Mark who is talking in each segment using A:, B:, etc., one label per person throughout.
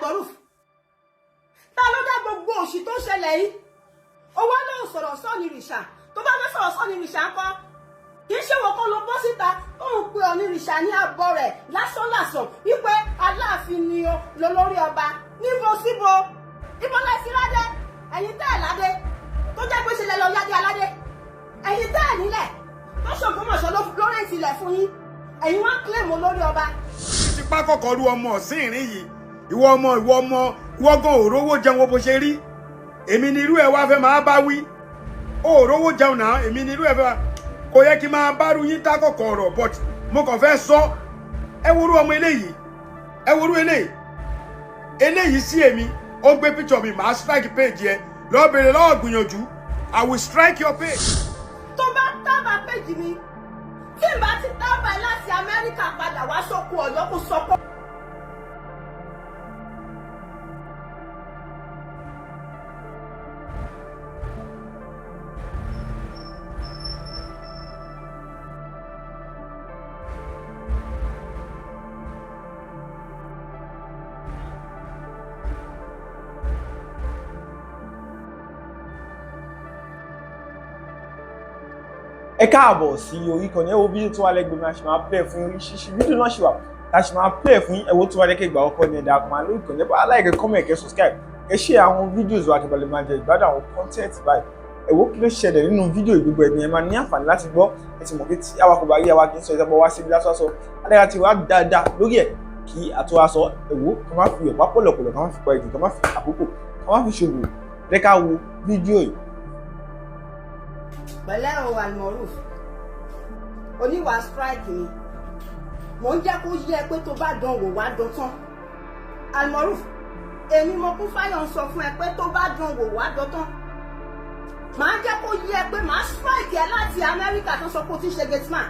A: Almoruf? Ta ló dá gbogbo òṣì tó ṣẹlẹ̀ yìí? Ó wá lóun sọ̀rọ̀ sọ́ọ̀nì rìṣà. Tó bá fẹ́ sọ̀rọ̀ sọ́ọ̀nì rìṣà ńkọ́? Kì í ṣe wọ́n kọ́ ló bọ́ síta tó ń pe Ọ̀nìrìṣà ní abọ́ rẹ̀ lásánlàsàn wípé Aláàfin ni o lólórí ọba. Níbo síbo? Ibo láìsí ládé? Ẹ̀yin tẹ́ ẹ̀ ládé tó jẹ́ pé ṣe lẹ lọ yádé aládé, ẹ̀yin tẹ́ ẹ̀ nílẹ̀ tó ṣògbómọ̀ṣọ́ ló rẹ̀ǹtì ilẹ̀ fún yín, ẹ̀yin wá ń claim olórí ọba.
B: Tipa kọkọ ru ọmọ ọ̀sìn ìrìn yìí, ìwọ ọmọ, ìwọ ọmọ, ìwọ gan òrówó jẹun wo bó ṣe rí. Èmi ni irú ẹ wá fẹ́ máa bá wí. Òrówó jẹun náà, èmi ni irú ẹ fẹ́ máa kò yẹ kí n máa bá ru yín tá kọ̀kọ̀ ọ̀rọ̀, but mo kàn fẹ́ sọ. Ẹ worú ọmọ eléyìí, ẹ worú eléyìí, eléyìí sí èmi. Ó gbé picture mi, màá strike page yẹ. Lọ́ọ́ bèrè lọ́wọ́ gbìyànjú, I will strike your page.
A: Tó bá tábà péjì mi, tí n bá ti tábà láti Amẹ́ríkà padà wá sóko Ọ̀yọ́, kó sọ pé.
C: Ẹ káàbọ̀ sí orí ìkànnì. Ẹ wo fídíò tó wà lẹ́gbẹ̀ẹ́ mi, a ṣì máa play fún yín. Oríṣiríṣi fídíò náà ṣì wà tá a ṣì máa play fún yín. Ẹ wo tó wà lẹ́kẹ̀ẹ́ ìgbà ọkọ ní ẹ̀dá àkùnmá lórí ìkànnì. Ẹ bá like, comment, kẹ́ subscribe, kẹ́ share àwọn videos wa, kẹ́ lè máa jẹ ìgbádùn àwọn content báyìí. Ẹ wo kí ló ṣẹlẹ̀ nínú fídíò. Gbogbo ẹ̀ ní ẹ máa ní àǹfààní láti gbọ́. Ẹ ti mọ̀ pé tí àwa kò bá rí, àwa kì í sọ. Ìjọba wá síbi lásán sọ adára ti wá dáadáa lórí ẹ̀ kí àtúwá sọ. Ẹ wo, ká má fi ọ̀pá pọ̀lọ̀pọ̀lọ̀, ká má fi pa ìjù, ká má fi àkókò, ká má fi ṣòwò. Ẹ ká wo fídíò yìí.
A: Pẹ̀lẹ́ o, Almoruf, oníwà strike ni mò ń jẹ́ kó yé ẹ pé tó bá dán wò, wá dán tán. Almoruf, èmi mo kún fáyọ̀ ń sọ fún ẹ pé tó bá dán wò, wá dán tán. Màá jẹ́ kó yé ẹ pé màá strike ẹ láti Amẹ́ríkà tó sọ pé o ti ń ṣe gateman,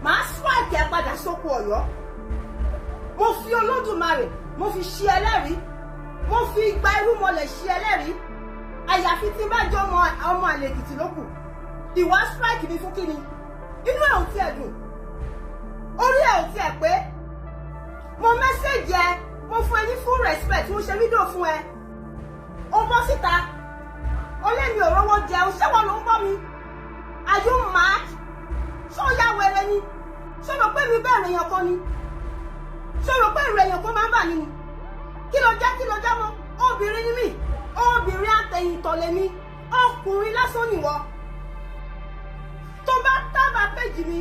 A: màá strike ẹ padà sóko Ọ̀yọ́. Mo fi Olódùmarè, mo fi ṣe ẹlẹ́rìí, mo fi igba irúmọlẹ̀ ṣe ẹlẹ́rìí. Àyàfi tí n bá jọ ọmọ ọmọ àlè Èkìtì lókù. Ìwà strike mi fún kíni? Inú ẹ̀ ò tiẹ̀ dùn, orí ẹ̀ ò tiẹ̀ pé. Mo message ẹ, mo fún ẹ ní full respect, mo ṣe fídíò fún ẹ, o bọ́ síta, o lé mi ò rówó jẹun. Ṣé wọn ló ń bọ́ mi? Are you mad? Ṣé o yá wẹrẹ ni? Ṣé o rò pé mi bẹ̀rẹ̀ èèyàn kan ni? Ṣé o rò pé ìrẹ̀ èèyàn kan máa ń bà mí ni? Kí ló jẹ́? Kí ló jẹ́ mọ́? Obìnrin ni mí, obìnrin àtẹ̀yìntọ̀ lèmi, ọkùnrin lásán nìwọ. Tó bá tábà péjì mi,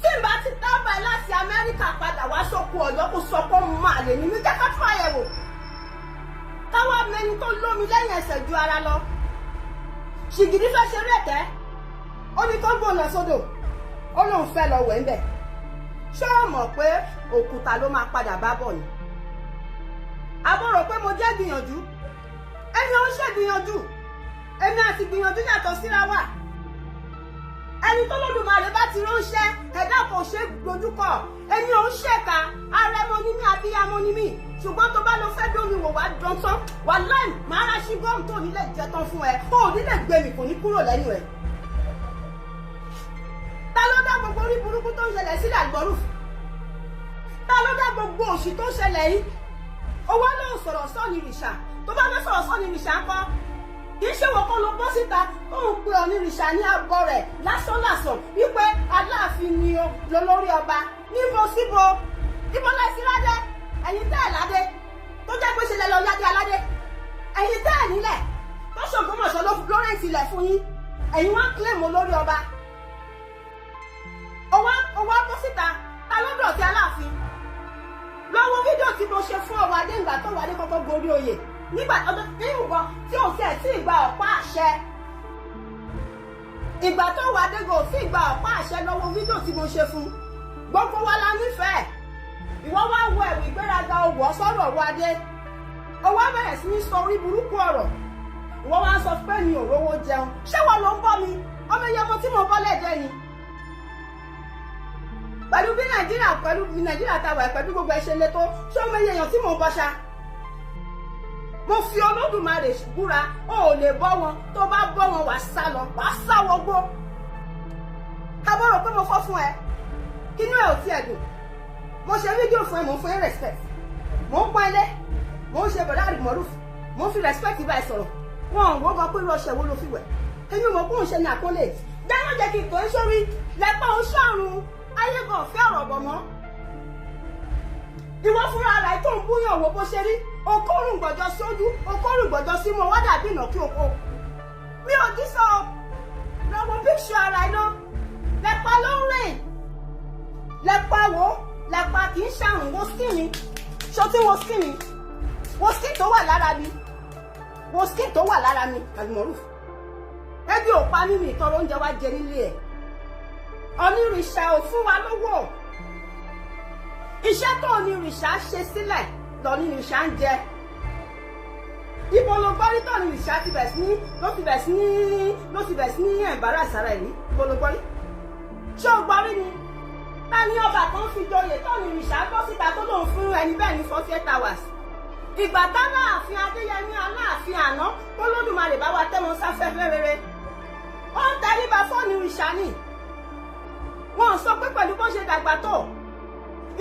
A: tí n bá ti tábà láti Amẹ́ríkà padà wá sóko Ọ̀yọ́, kó sọ pé mo máa lè ní mi. Jẹ́ ká tún àyẹ̀wò, káwá mẹni tó lómi lẹ́yìn ẹsẹ̀ ju ara lọ. Ṣìgìdì fẹ́ ṣeré ẹ̀tẹ́, ó ní kó gbóná sódò, ó lóun fẹ́ lọ wẹ̀ ń bẹ̀. Ṣé o mọ̀ pé òkúta ló máa padà bá bọ̀ ni? Àbọ̀ rò pé mo jẹ́ gbìyànjú. Ẹni ò ń ṣègbìyànjú, èmi àti gbìyànjú yàtọ̀ síra wa. Ẹni tó lódùmarè bá ti ránṣẹ́, ẹ̀dá kò ṣe dojúkọ. Èmi ò ń ṣèkà, arẹmọ ní mí, abiyamọ ní mí. Ṣùgbọ́n tó bá lọ fẹ́ dómi wò, wá dán tán. Wà láì máa ra ṣí gọ́ọ̀mù tó nílẹ̀ jẹ tán fún ẹ, kó o nílẹ̀ gbé mi, kò ní kúrò lẹ́nu ẹ̀. Ta ló dá gbogbo orí burúkú tó ń ṣẹlẹ̀ sílẹ̀, Almoruf? Ta ló dá gbogbo òṣì tó ń ṣẹlẹ̀ yìí? Ó wá lóun sọ̀rọ̀ sọ́ọ̀nì rìṣà. Tó bá fẹ́ sọ̀rọ̀ sọ́ọ̀nì rìṣà ńkọ́? Kì í ṣe wọ́n kọ́ ló bọ́ síta tó ń pe Ọ̀nìrìṣà ní abọ́ rẹ̀ lásánlàsàn wípé Aláàfin ni o lólórí ọba. Níbo síbo? Ibo láìsí ládé? Ẹ̀yin tẹ́ ẹ̀ ládé tó jẹ́ pé ṣe lẹ lọ yádé aládé, ẹ̀yin tẹ́ ẹ̀ nílẹ̀ tó ṣògbómọ̀ṣọ́ ló rẹ̀ǹtì ilẹ̀ fún yín, ẹ̀yin wá ń claim olórí ọba. Ó wá bọ́ síta. Ta ló dọ̀tí Aláàfin? Lọ́wọ́ fídíò tí mo ṣe fún ọwọ́ adé ìgbà tó wà ní kọ́kọ́ gorí oyè, nígbà ọdún nǹkan tí ò tiẹ̀ tí ì gba ọ̀pá àṣẹ, ìgbà tó wà dégò tí ì gba ọ̀pá àṣẹ, lọ́wọ́ fídíò tí mo ṣe fún. Gbogbo wa la nífẹ̀ẹ́. Ìwọ wá wọ ẹ̀wù ìgbéraga, ọwọ́ sọ̀rọ̀ ọwọ́ adé, ó wá bẹ̀rẹ̀ sí ní sọ orí burúkú ọ̀rọ̀. Ìwọ wá sọ pé mi ò rówó jẹun. Ṣé wọ́n ló ń bọ́ mi? Ọmọ iye ọmọ tí mo bọ́ lẹ́dẹ́ ni. Pẹ̀lú bí Nàìjíríà, pẹ̀lú bí Nàìjíríà ta wà, pẹ̀lú gbogbo ẹ̀ ṣe le tó, ṣé ọmọ iye èèyàn tí mo bọ́ ṣá? Mo fi Olódùmarè búra, o ò lè bọ́ wọn. Tó bá bọ́ wọn, wàá sá lọ, wàá sá wọgbó. Kábọ̀ rò pé mo fọ́ fún ẹ, kínú ẹ ò tiẹ̀ dùn. Mo ṣe fídíò fún ẹ, mo ń fún ẹ respect, mo ń pọ́n ilé. Mò ń ṣe bọ̀dá Almoruf, mò ń fi respect bá ẹ sọ̀rọ̀. Wọn ò wọ́n gan pé irú ọṣẹ wo ló fi wẹ̀. Èmi mọ̀ kó ń ṣe ní àpọ́nlé. Dáná jẹ́ kí n tó ń sórí lẹ́pọ̀ ń ṣọ̀run ayé gan fẹ́ ọ̀rọ̀ bọ̀ mọ́. Ìwọ fúnra rẹ̀ tó ń búyàn, wo bó ṣe rí, okórùn gbọ̀jọ sójú, okórùn gbọ̀jọ símú, wá dàbí ìnàkí oko. Mi ò dí sọ lọ́wọ́ píṣọ ara iná lẹ́pà ló ń rìn. Lẹ́pà wo lẹ́pà kì í ṣàrùn. Wo skin mi, ṣó tí wo skin mi, wo skin tó wà lára mi, wo skin tó wà lára mi. Almoruf, ẹbí ò pa mímì ìtọrọ oúnjẹ wa jẹ nílé ẹ. Onírìṣà ò fún wa lówó. Iṣẹ́ tó onírìṣà ṣe sílẹ̀ lọ́nírìṣà ń jẹ. Ibo ló gbọ́ rí tó onírìṣà ti bẹ̀ sí ní ló ti bẹ̀ sí ní ló ti bẹ̀ sí ní embarrass ara ẹ̀ ní? Ibo ló gbọ́ rí? Ṣé o gbọ́ rí ni? Ta ni ọba kan fi joyè tó onírìṣà gbọ́ síta tó lòun fún ẹni bẹ́ẹ̀ ní 48 hours? Ìgbà táláàfin Adéyẹmí, Aláàfin àná, tó lódùmarè bá wa tẹ́ wọn sáfẹ́fẹ́ rere, ó ń tẹríba fóònù ìṣà ni. Wọn sọ pé pẹ̀lú bó ṣe dàgbà tó,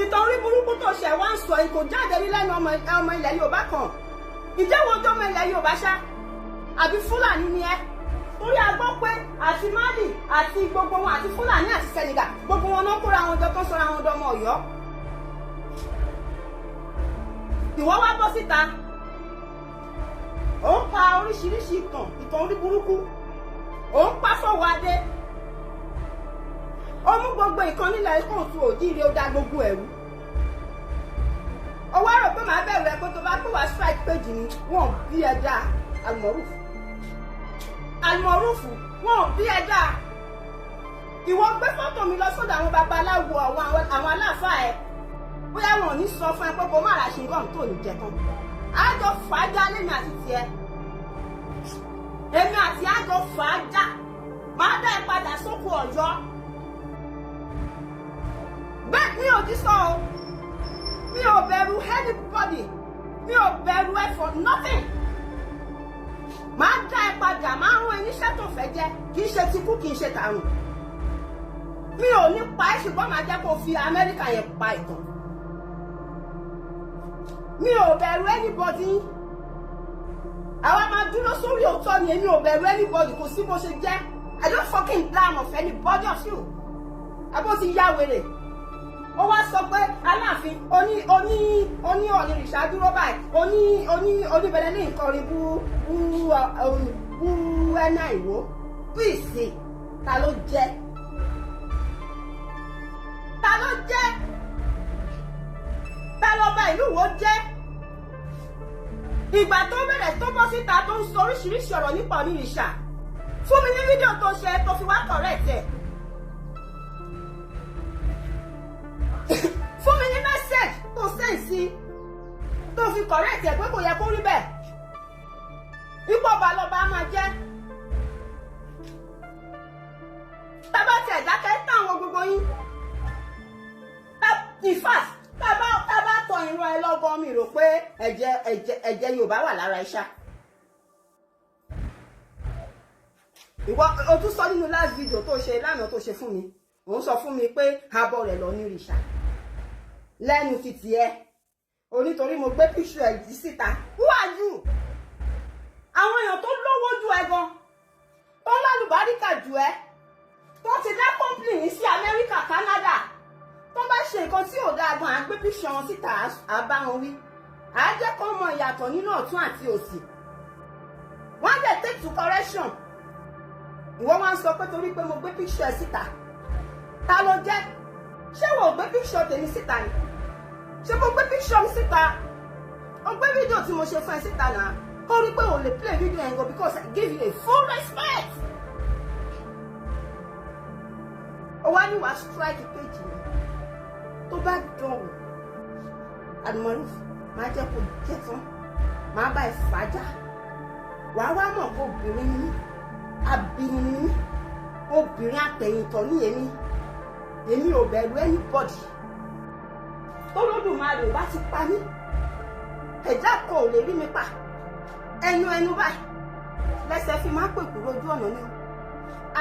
A: ìtàn orí burúkú tó ṣẹ̀ wá ń sọ yìí kò jáde rí lẹ́nu ọmọ ilẹ̀ Yorùbá kan. Ìjẹ́wọ́ tó ọmọ ilẹ̀ Yorùbá ṣá, àbí Fúlàní ni ẹ́? Torí a gbọ́ pé àti Mali àti gbogbo wọn, àti Fúlàní àti Senegal, gbogbo wọn náà kóra wọn jọ tó ń sọra wọn dọmọ Ọ̀yọ́. Ìwọ wá bọ́ síta, ó ń pa oríṣiríṣi ìtàn, ìtàn orí burúkú, ó ń pa fọwọ́ adé, ó mú gbogbo ìkan nílẹ̀ kóòtù òjíire, ó dá gbogbo ẹ̀rú. Ó wá rò pé màá bẹ̀rù ẹ, pé tó bá pè wá strike page ni. Wọ́n bí ẹ dá, Almoruf, Almoruf, wọ́n bí ẹ dá. Ìwọ gbé fọ́tò mi lọ sọ́dọ̀ àwọn babaláwo, àwọn aláàfáà ẹ, bóyá wọn ò ní sọ fún ẹ pé kó má ra ṣingọ́ọ̀mù tó ní jẹ tán. Àjọ fàájà lèmi àti tiẹ̀, èmi àti àjọ fàájà, máa dá ẹ padà sóko Ọ̀yọ́. Bẹ́ẹ̀ mi ò ti sọ o. Mi ò bẹ̀rù anybody, mi ò bẹ̀rù ẹ for nothing. Máa dá ẹ padà, máa rún ẹ níṣẹ́ tó fẹ́ jẹ́. Kì í ṣe tikú, kì í ṣe tàrùn. Mi ò ní pa ẹ́, ṣùgbọ́n màá jẹ́ kó fi Amẹ́ríkà yẹn pa ìtàn. Mi ò bẹ̀rù anybody. Àwa máa dúró sórí òótọ́ ni. Èmi ò bẹ̀rù anybody, kò sí bó ṣe jẹ́. I don't fucking damn of anybody of you. Abó ti yá wèrè. Ó wá sọ pé Aláàfin oní Ọ̀nìrìṣà dúró báyìí, oní oníbẹ̀rẹ̀ ní nǹkan bú bú bú ẹ̀nà ìwó pìsì. Ta ló jẹ́? Ta ló jẹ́? Ta lọ́ba ìlú wo jẹ́? Ìgbà tó bẹ̀rẹ̀ tó bọ́ síta tó ń sọ oríṣiríṣi ọ̀rọ̀ nípa Onírìṣà, fún mi ní fídíò tó ṣe tó fi wá correct ẹ̀. Fún mi ní message tó send sí tó fi correct ẹ̀ pé kò yẹ kó rí bẹ́ẹ̀. Ipò ọba lọ́ba máa jẹ́. Tábà tẹ̀ dákẹ́ táwọn gbogbo yín, in fact, tábà tọ ìran ẹ lọ́gán, mi rò pé ẹ̀jẹ̀ Yorùbá wà lára iṣá. Ìwọ o tún sọ nínú last video tó ṣe lánàá tó ṣe fún mi, òun sọ fún mi pé abọ́ rẹ̀ lọ ní ìrìṣà lẹ́nu títì ẹ onítorí mo gbé píṣù ẹ̀ jí síta. Who are you? Àwọn èèyàn tó lówó ju ẹ gan, tó lálùbáríkà jù ẹ, tó ti dá kọ́ńpìnì sí Amẹ́ríkà, Canada, tó bá ṣe nǹkan tí ò dáa gan, à ń gbé píṣù wọn síta, à bá wọn wí, à á jẹ́ kó mọ ìyàtọ̀ nínú ọ̀tún àti òsì. Wọ́n á dẹ̀ take to correction. Ìwọ wá ń sọ pé torí pé mo gbé píṣù ẹ síta. Ta ló jẹ́? Ṣé wo ò gbé píṣù tèmi síta ni? Ṣé mo gbé píṣù mi síta? O gbé fídíò tí mo ṣe fún ẹ síta náà, kó rí pé o lè play video yẹn gan, because I give you a full respect. O wá ní wàá strike page mi. Tó bá dánwò, Almoruf, máa jẹ́ kó jẹ́ tán, máa bá ẹ fàájà. Wàá wá mọ̀ kó obìnrin ni mí, abìnrin ni mí, obìnrin àtẹ̀yìntọ̀ ní èmi. Èmi ò bẹ̀rù anybody. Tólódùmarè ò bá ti pa mí, ẹ̀dá kan ò lè rí mi pa. Ẹnu ẹnu báyìí lẹ́sẹ̀ fi máa ń pè kúrò ojú ọ̀nà ni o.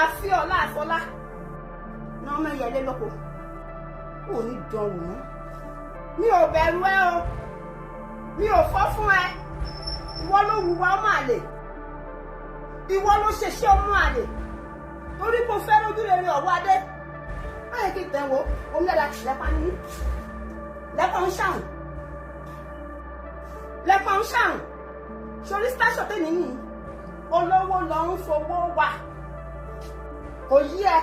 A: Àfi ọ̀la àfọlá náà mẹ́yẹlé lóko. Ò ní dánwò mọ́. Mi ò bẹ̀rù ẹ o. Mi ò fọ́ fún ẹ. Ìwọ ló wùwà ọmọ àlè, ìwọ ló ṣeṣẹ́ ọmọ àlè, torí kò fẹ́ lójú rere ọ̀wọ́ adé báyìí. Kí n tẹ̀ wò omi dada lẹ́pa ní lẹ́pa ń ṣàrùn, lẹ́pa ń ṣàrùn sórí station tèmi nìyí. Olówó lọ ń fowó wà, kò yí ẹ.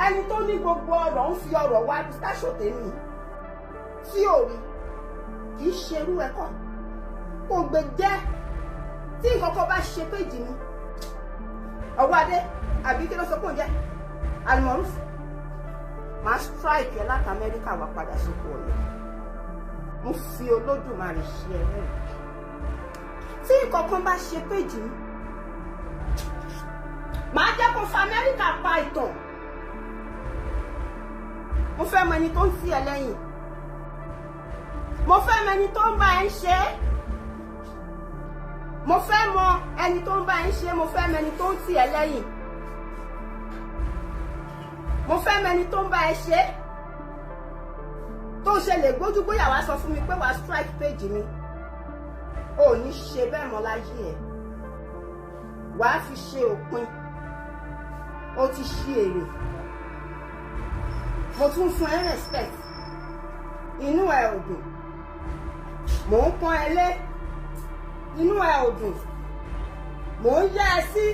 A: Ẹni tó ní gbogbo ọrọ̀ ń fi ọrọ̀ wá station tèmi tí ò rí, kì í ṣerú ẹ̀kọ́ kò gbé jẹ́. Tí nǹkan kan bá ṣe péjì mi, ọwọ́ adé àbí kí ló sọ pé òun jẹ́ Almoruf, máa strike ẹ láti Amẹ́ríkà wá padà sóko Ọ̀yọ́. Mo fi Olódùmarè ṣe ẹ lẹ́yìn. Tí nǹkan kan bá ṣe péjì mi, màá jẹ́ kó fa Amẹ́ríkà pa ìtàn. Mo fẹ́ mọ ẹni tó ń tì ẹ lẹ́yìn, mo fẹ́ mọ ẹni tó ń bá ẹ ń ṣe é, mo fẹ́ mọ ẹni tó ń bá ẹ ń ṣe é, mo fẹ́ mọ ẹni tó ń tì ẹ lẹ́yìn, mo fẹ́ mọ ẹni tó ń bá ẹ ṣe é, tó ṣe lè gbójú bóyá wàá sọ fún mi pé wàá strike page mi. Ò ní ṣe bẹ́ẹ̀ mọ́ láyé ẹ̀, wàá fi ṣe òpin. Ó ti ṣí èrè. Mo tún fún ẹ respect, inú ẹ ò dùn. Mò ń pọ́n ẹ lé, inú ẹ ò dùn. Mò ń yá ẹ sí,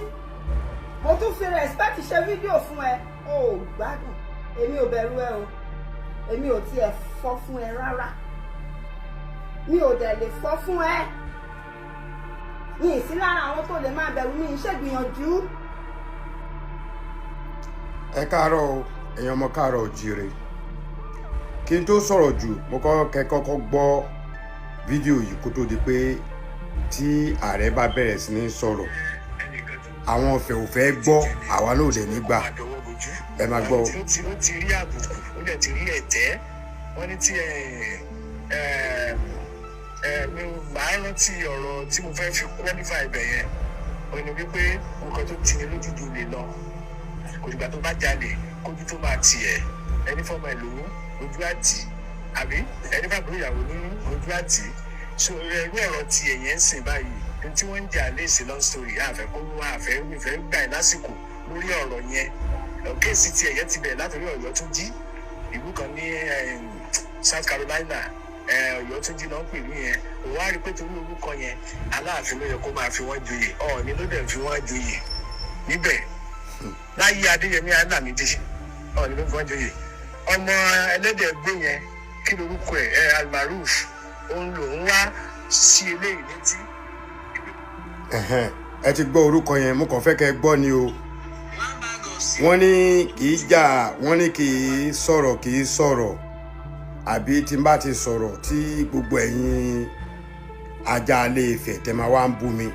A: mo tún fi respect ṣe fídíò fún ẹ, o ò gbádùn. Èmi ò bẹ̀rù ẹ o, èmi ò tiẹ̀ fọ́ fún ẹ rárá, mi ò dẹ̀ lè fọ́ fún ẹ. Mi ì sí lára àwọn tó lè máa bẹ̀rù mi. Ì ṣègbìyànjú.
B: Ẹ káàárọ̀ o, ẹ̀yin ọmọ káàárọ̀ òjíire. Kí n tó sọ̀rọ̀ jù, mo kọ́ kẹ́ kọ́kọ́ gbọ́ fídíò yìí kó tó di pé tí ààrẹ bá bẹ̀rẹ̀ sí ní sọ̀rọ̀. Àwọn ọ̀fẹ́ ò fẹ́ gbọ́, àwa náà ò dẹ̀ ní gbà. Ẹ máa gbọ́ o.
D: Ó ti rí àbùkù, ó dẹ̀ ti rí ẹ̀tẹ́. Wọ́n ní tí ẹ ẹ ẹ mi ò máa rántí ọ̀rọ̀ tí mo fẹ́ fi qualify ibẹ̀ yẹn. Ó ní wípé nǹkan tó ti ní lójú ju lè lọ, kò dìgbà tó bá jalè kójú tó máa tì ẹ́. Ẹni fọmọ ẹ̀ lówó, ojú àtì, àbí ẹni fàbúrò ìyàwó lóyún, ojú àtì. So irú ọ̀rọ̀ ti ẹ̀yẹn ń sìn báyìí ní tí wọ́n ń jà léèsì, long story, àfẹ́ kó wá àfẹ́ ìfẹ́ gbà ẹ́ lásìkò lórí ọ̀rọ̀ yẹn. Case ti ẹ̀yẹ ti bẹ̀rẹ̀ látòrí Ọ̀yọ́ tó jí ìlú kan ní South Carolina. Ọ̀yọ́ tó jí náà ń pè ní yẹn. Òun á rí i pé torí orúkọ yẹn, Aláàfin ló yẹ kó máa fi wọ́n joyè, Ọọ̀ni ló dẹ̀ fi wọ́n joyè níbẹ̀ láyé Adéyẹmí Alámídì. Ọọ̀ni ló fi wọ́n joyè. Ọmọ ẹlẹ́dẹ̀ gbé yẹn, kí lorúkọ ẹ̀? Ẹ Almaroof, òun lòún wá sí eléyìí létí.
B: Ẹ̀hẹ́n, ẹ ti gbọ́ orúkọ yẹn. Mo kàn fẹ́ kẹ́ ẹ gbọ́ ni o. Wọ́n ní kì í jà, wọ́n ní kì í sọ̀rọ̀, kì í sọ̀rọ̀, àbí tí n bá ti sọ̀rọ̀ tí gbogbo ẹ̀yin ajá ilé Ifẹ̀ tẹ́ máa wá ń bú mi,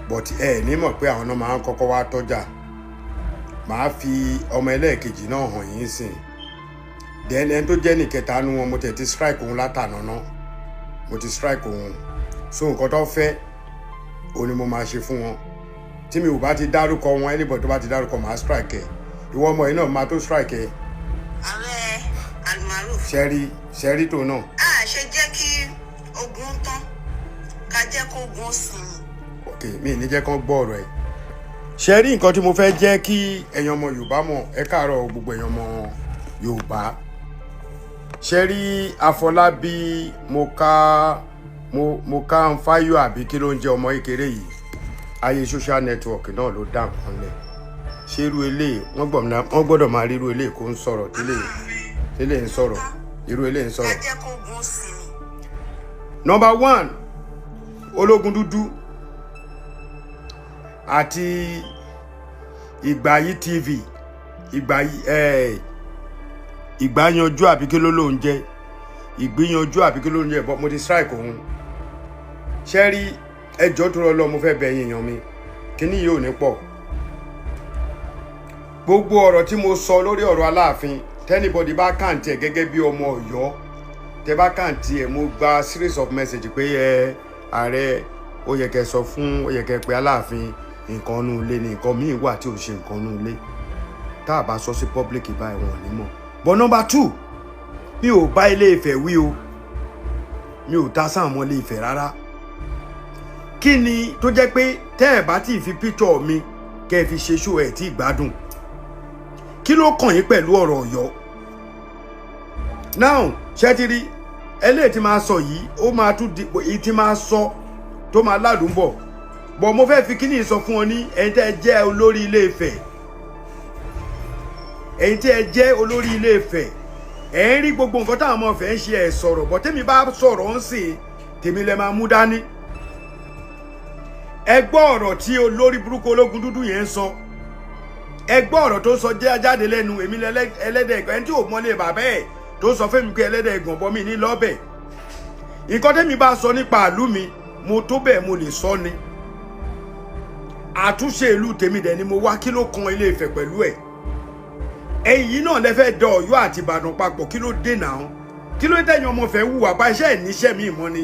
B: but ẹ ní mọ̀ pé àwọn náà máa ń kọ́kọ́ wá tọ́jà. Màá fi ọmọ ẹlẹ́ẹ̀kejì náà hàn yín sìn. Then ẹni tó jẹ́ nìkẹta nu wọn, mo tẹ̀ ti strike òun látànà náà, mo ti strike òun. So nǹkan tó fẹ́ òun ni mo máa ṣe fún wọn. Tí mi ò bá ti dárúkọ wọn, anybody tó bá ti dárúkọ, màá strike ẹ. Ìwọ ọmọ yìí náà, máa tó strike ẹ.
A: Ààrẹ Almaroof.
B: Ṣẹ́rí ṣẹ́rí tó náà.
A: A ṣe jẹ́ kí ogun tán, ká jẹ́ kó ogun sinmi.
B: Ok, mi ì ní jẹ́ kán gbọ́ ọ̀rọ̀ ẹ̀. Ṣe rí nǹkan tí mo fẹ́ jẹ́ kí ẹ̀yin ọmọ Yorùbá mọ̀? Ẹ káàárọ̀ gbogbo ẹ̀yin ọmọ Yorùbá. Ṣe rí Àfọlábí, mo ká ń fáyọ, àbí kí ló ń jẹ́? Ọmọ kékeré yìí, ayé social network náà ló dá nǹkan lẹ̀. Ṣé irú eléyìí, wọ́n gbọ́dọ̀ máa rí irú eléyìí kó ń sọ̀rọ̀ tẹ́lẹ̀ tẹ́lẹ̀ ń sọ̀rọ̀, irú eléyìí ń
A: Ká
B: sọ̀rọ̀.
A: jẹ́ kó ogun sinmi.
B: Number one, ológun dúdú àti Ìgbàyí TV, Ìgbàyí ìgbàyanjú, àbí kí ló lóun jẹ́? Ìgbìyànjú, àbí kí ló ń jẹ́? But mo ti strike òun. Ṣé rí ẹjọ́ tó rọ lọ, mo fẹ́ bẹ̀ yín, èèyàn mi, kíní yìí ò ní pọ̀. Gbogbo ọ̀rọ̀ tí mo sọ lórí ọ̀rọ̀ Aláàfin, tí anybody bá count ẹ̀ gẹ́gẹ́ bí ọmọ Ọ̀yọ́, tẹ bá count ẹ̀, mo gba series of message pé ẹ ààrẹ, ó yẹ kẹ́ sọ fún, ó yẹ kẹ́ pé Aláàfin, nǹkan nú ilé ni, nǹkan míì wà tí ò ṣe nǹkan nú ilé, tá a bá sọ sí public báyìí, wọn ò ní mọ̀. But number two, mi ò bá Ilé Ifẹ̀ wí o. Mi ò ta sáwọn ọmọ Ilé Ifẹ̀ rárá. Kí ni tó jẹ́ pé tẹ́ ẹ̀ bá tí ì fi píktọ̀ mi kẹ́ ẹ fi ṣe ṣó ẹ̀ tí ì gbádùn? Kí ló kàn yín pẹ̀lú ọ̀rọ̀ Ọ̀yọ́ now? Ṣé ti rí eléyìí tí máa sọ yìí? Ó máa tún di èyí tí máa sọ tó máa ládùn bọ̀ bọ̀. Mo fẹ́ fi kíní sọ fún ọ ní ẹ̀yin tẹ́ ẹ jẹ́ olórí Ilé Ifẹ̀, ẹ̀yin tẹ́ ẹ jẹ́ olórí Ilé Ifẹ̀. Ẹ̀ ń rí gbogbo nǹkan táwọn ọmọ Ifẹ̀ ń ṣe, ẹ̀ sọ̀rọ̀ bọ̀. Tèmi bá sọ̀rọ̀ ń sìn, tèmi lẹ máa mú dání. Ẹ gbọ́ ọ̀rọ̀ tí olórí burúkú ológun dúdú yẹn ń sọ. Ẹ gbọ́ ọ̀rọ̀ tó sọ jáde lẹ́nu. Èmi ẹlẹ́dẹ̀ ẹ̀gàn, ẹni tí ò mọ́lé bàbá ẹ̀ tó sọ fún mi pé ẹlẹ́dẹ̀ ẹ̀gàn bọ́ mi ní lọ́bẹ̀. Nǹkan tẹ́mi bá sọ nípa ìlú mi, mo tó bẹ́ẹ̀, mo lè sọ ni. Àtúnṣe ìlú tèmi dẹ̀ ni mo wá. Kí ló kan Ilé Ifẹ̀ pẹ̀lú ẹ̀? Ẹ̀yin náà lẹ fẹ́ dọ Ọ̀yọ́ àti Ìbàdàn papọ̀. Kí ló dé náà? Kí ló dé? Ọmọ fẹ́ wùwà bá iṣẹ́ ìníṣẹ́ mi mọ́ ni.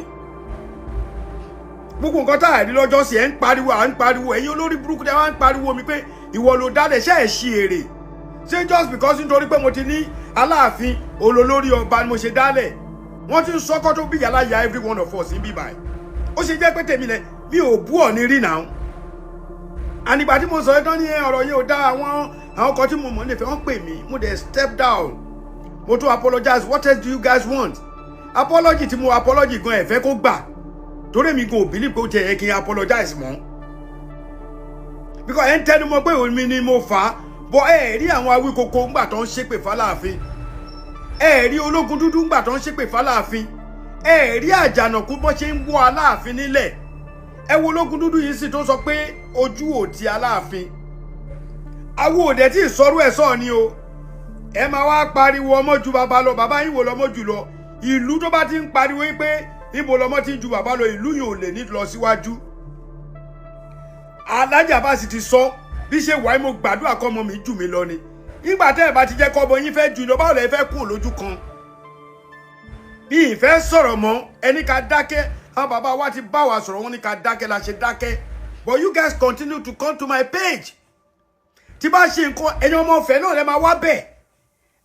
B: Gbogbo nǹkan tá a rí lọ́jọ́ sí, ẹ̀ ń pariwo, à ń pariwo. Ẹ̀yin olórí burúkú tẹ́ wá ń pariwo mi pé ìwọ ló dálẹ̀, ṣe ẹ̀ ṣí èrè? Ṣé just because nítorí pé mo ti ní Aláàfin olólórí ọba ni mo ṣe dálẹ̀? Wọ́n ti ń sọ́kọ́ tó bí yàrá ya every one of us ń bí báyìí. Ó ṣe jẹ́ pé tèmi lẹ mi ò bú ọ̀ ní rí náà. Ànígbà tí mo sọ ẹ́ tán ní ọ̀rọ̀ yìí ò dá. Àwọn kan tí mo mọ̀ nífẹ̀ẹ́, wọ́n pè mí, mo dẹ̀ step down, mo tún apologize. What else do you guys want? Apology tí mo apology gan, ẹ̀ fẹ́ kó gbà, torí mi gan ò believe pé ó tiẹ̀ yẹ kí n apologize mọ́, because ẹ̀ ń tẹnu mọ́ pé èmi ni mo fà á bọ́. Ẹ rí àwọn Awíkoko ńgbà tó ń ṣépè fáláàfin, ẹ rí ológun dúdú ńgbà tó ń ṣépè fáláàfin, ẹ rí Àjànàkú bó ṣe ń wọ́ Aláàfin nílẹ̀. Ẹ wo ológun dúdú yìí sì tó sọ pé ojú ò ti Aláàfin. Awo òde tí ìsọrú ẹ̀ sọ ni o. Ẹ máa wá pariwo ọmọ ju bàbá lọ. Bàbá yín wo lọmọ jù lọ? Ìlú tó bá ti ń pariwo yín pé níbo lọmọ ti ń ju bàbá lọ, ìlú yìí ò lè ní lọ síwájú. Alájà bá sì ti sọ bí ṣe wàá, mo gbàdúrà kọ́ ọmọ mi jù mí lọ ni. Nígbà tẹ́ ẹ̀ bá ti jẹ́ kọ́ ọmọ yín fẹ́ jù lọ, báwo lẹ fẹ́ kú lójú kan? Bí ìfẹ́ sọ̀rọ̀ mọ́, ẹni ká dákẹ́. Àwọn bàbá wa ti bá wa sọ̀rọ̀, wọn ní ká dákẹ́ la ṣe dákẹ́. But you guys continue to come to my page. Tí bá ṣe nǹkan, ẹ̀yin ọmọ ọ̀fẹ́ náà lẹ máa wá bẹ̀.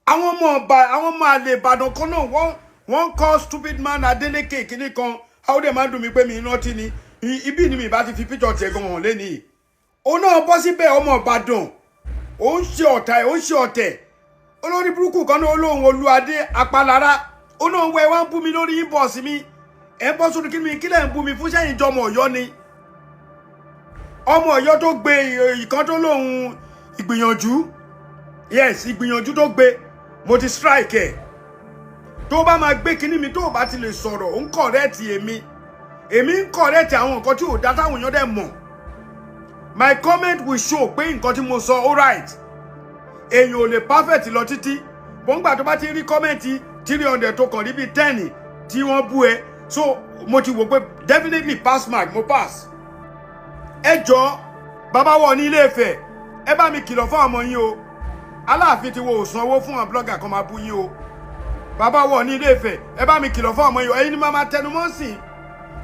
B: Àwọn ọmọ ọba, àwọn ọmọ àlè Ìbàdàn kan náà, wọ́n kọ́ stupid man Adeleke kìíní kan. Àwọn dẹ̀ máa ń dùn mí pé mi rántí ni ibi ni mi bá ti fi píjọ tiẹ̀ gan hàn lẹ́nìí. Òun náà bọ́ síbẹ̀, ọmọ Ìbàdàn, ó ń ṣe ọ̀tá ẹ̀, ó ń ṣe ọ̀tẹ̀. Olórí burúkú kan náà, olóhùn Olúadé Apalára, ó náà wẹ wá ń bú mi lórí inbox mi. Ẹ̀ ń bọ́ sórí kí mi, kílẹ̀ ń bú mi fún? Sẹ́yìn jọmọ Ọ̀yọ́ ni? Ọmọ Ọ̀yọ́ tó gbé ìkan tó lóhùn ìgbìyànjú, yes, ìgbìyànjú tó gbé, mo ti strike ẹ̀. Tó bá máa gbé kinní mi, tó bá ti lè sọ̀rọ̀, ó ń correct èmi, èmi ń correct àwọn nǹkan tí ò dá táwọn èèyàn dẹ̀ mọ̀. My comment will show pé nǹkan tí mo sọ all right. Èèyàn ò lè perfect lọ títí. Bọ́ngbà tó bá ti rí comment 300 tó kàn níbi 10 tí wọ́n bú ẹ, so mo ti wò pé definitely pass mark, mo pass. Ẹ jọ, bàbá wọ ní Ilé Ifẹ̀, ẹ bá mi kìlọ̀ fún ọmọ yín o. Aláàfin ti wo òsùn owó fún àwọn blogger kan máa bú yín o. Bàbá wọ ní Ilé Ifẹ̀, ẹ bá mi kìlọ̀ fún ọmọ yín o. Ẹ̀yin ni máa tẹnu mọ́ sí i,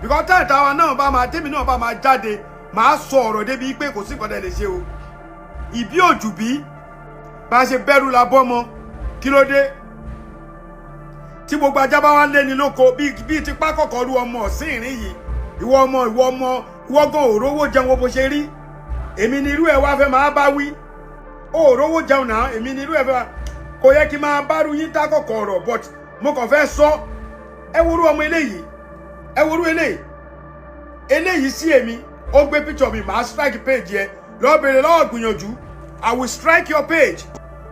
B: because táyà táwa náà bá máa, tèmi náà bá máa jáde, máa sọ ọ̀rọ̀ débi pé kò sí nǹkan tẹ́ lè ṣe o. Ìbí òjù bí bá a ṣe bẹ̀rù la bọ́mọ. Kí ló dé tí gbogbo ajá bá wá ń lé ní lóko bíi ti pákọ̀kọ̀ ru ọmọ ọ̀sìn ìrìn yìí? Ìwọ ọmọ, ìwọ ọmọ, ìwọ gan òrówó jẹun, wo bó ṣe rí. Èmi ni irú ẹ wá fẹ́ máa bá wí. Òrówó jẹun náà, èmi ni irú ẹ fẹ́ máa, kò yẹ kí n máa bá ru yín tákọ̀kọ̀ ọ̀rọ̀, but mo kàn fẹ́ sọ. Ẹ worú ọmọ eléyìí, ẹ worú eléyìí, eléyìí sí èmi. Ó gbé picture mi, màá strike page yẹ. Lọ bèrè lọ́wọ́ gbìyànjú, I will strike your page.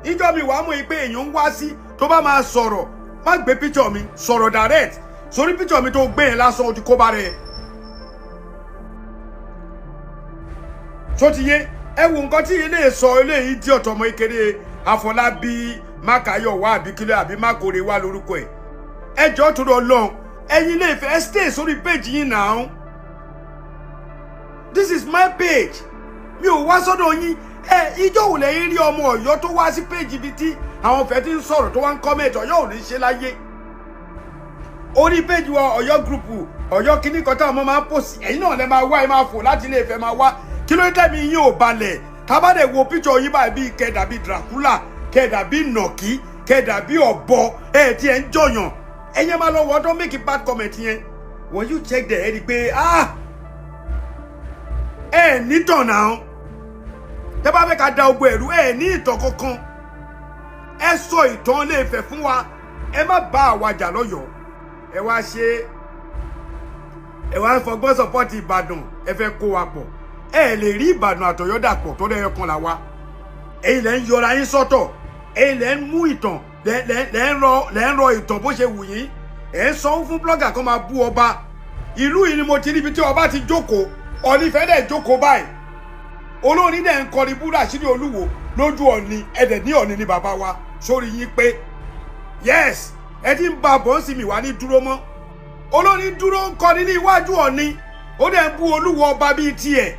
B: Ìjọ mi wàá mọ̀ pé èèyàn ń wá sí tó bá máa sọ̀rọ̀, má gbé picture mi, sọ̀rọ̀ direct sórí picture mi tó gbé yẹn lásán, ó ti kó bá rẹ̀ tó ti yé. Ẹ wo nǹkan tí ilé sọ, eléyìí di ọ̀tọ̀ ọmọ ìkéré Àfọlábí Mákàyọ̀wá àbíkílẹ̀ àbí Mákòrè wà lórúkọ ẹ̀. Ẹ jọ̀ọ́, tó lọ lọ́hùn, ẹ̀yin Ilé Ifẹ̀, ẹ stay sórí page yín now. This is my page, mi ò wá sọ́dọ̀ yín. Ẹ ìjọ wò lẹ́yìn rí ọmọ Ọ̀yọ́ tó wá sí page ibi tí àwọn ọ̀fẹ́ ti ń sọ̀rọ̀ tó wá ń comment? Ọ̀yọ́ ò ní ṣe láyé. Orí page wa, Ọ̀yọ́ group, Ọ̀yọ́ kíní kan táwọn ọmọ máa ń post, ẹ̀yin náà lẹ máa wá, ẹ máa fò láti Ilé Ifẹ̀ máa wá. Kí ló dé mi yín ò balẹ̀? Tábàdẹ̀ wo picture yín báyìí, bíi kẹ́ dàbí Dracula, kẹ́ dàbí nàkí, kẹ́ dàbí ọ̀bọ. Ẹ̀ tí ẹ̀ ń jọyàn, ẹ̀yin máa lọ wọ́n tó make bad comment yẹn. When you check there, ẹ rí i pé, ah, ẹ nítàn náà. Tẹ́ bá fẹ́ ká da ogun ẹ̀rú, ẹ ní ìtàn kankan. Ẹ sọ ìtàn Ilé Ifẹ̀ fún wa. Ẹ má bá àwa jà lọ́yọ̀ọ́. Ẹ wá ṣe, ẹ wá ń fọgbọ́n support Ìbàdàn. Ẹ fẹ́ kó wa pọ̀. Ẹ lè rí Ìbàdàn àtọ̀yọ́ dàpọ̀ tó dẹ́yọ kan là wa. Ẹ̀yin lẹ́ ń yọra yín sọ́tọ̀. Ẹ̀yin lẹ́ ń mú ìtàn, lẹ́ ń rọ ìtàn bó ṣe wù yín. Ẹ̀ ń sanwó fún blogger kan máa bú ọba. Ìlú yìí ni mo ti ríbi tí ọba ti jókòó, Ọọ̀ni Ifẹ̀ dẹ̀ jókòó báyìí, olórin dẹ̀ ń kọrin búrú àṣírí Olúwo lójú Ọọ̀ni. Ẹ̀dẹ̀ ní Ọọ̀ni ni bàbá wa sórí yín pé yes, ẹ ti ń ba bọ́ǹsì mi wá ní dúró mọ́. Olórin dúró ń kọrin ní iwájú Ọọ̀ni, ó dẹ̀ ń bú Olúwo ọba bíi tiẹ̀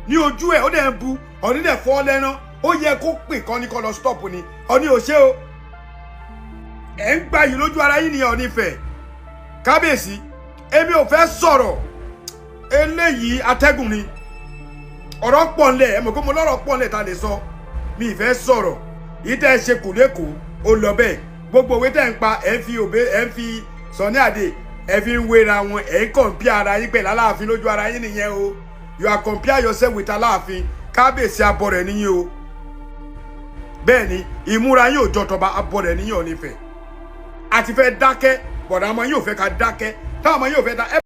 B: ní ojú ẹ̀, ó dẹ̀ ń bu. Ọọ̀ni dẹ̀ fọ́ lẹ́rán. Ó yẹ kó pè kọ́ ní kọ́ lọ stop ni. Ọọ̀ni ò ṣe o. Ẹ̀ ń gbà yìí lójú ara yín ni Ọọ̀ni Ifẹ̀. Kábíyèsí, èmi ò fẹ́ sọ̀rọ̀ eléyìí, atẹ́gùn ni. Ọ̀rọ̀ pọ̀ ńlẹ̀. Ẹ mọ̀ pé mo lọ́rọ̀ pọ̀ ńlẹ̀ ta lè sọ. Mi ì fẹ́ sọ̀rọ̀ yìí. Tẹ́ ẹ ṣe kù lẹ́kọ̀ọ́, ó lọ bẹ́ẹ̀. Gbogbo òwe tẹ́ ń pa, ẹ̀ ń fi òbé, ẹ̀ ń fi Sunny Adé, ẹ̀ fi ń wéra wọn, ẹ̀ ń compare ara yín pẹ̀lú Aláàfin lójú ara yín nìyẹn o. You are compare yourself with Aláàfin. Kábíyèsí, abọ́ rẹ̀ níyìn o. Bẹ́ẹ̀ ni, ìmúra yín ò jọ tọba. Abọ́ rẹ̀ níyìn. Ọ̀nífẹ̀ẹ́ àti fẹ́ dákẹ́ bọ̀dà ọmọ yín ò fẹ́ ká dákẹ́. Táwọn ọmọ yín ò fẹ́ dá ẹ.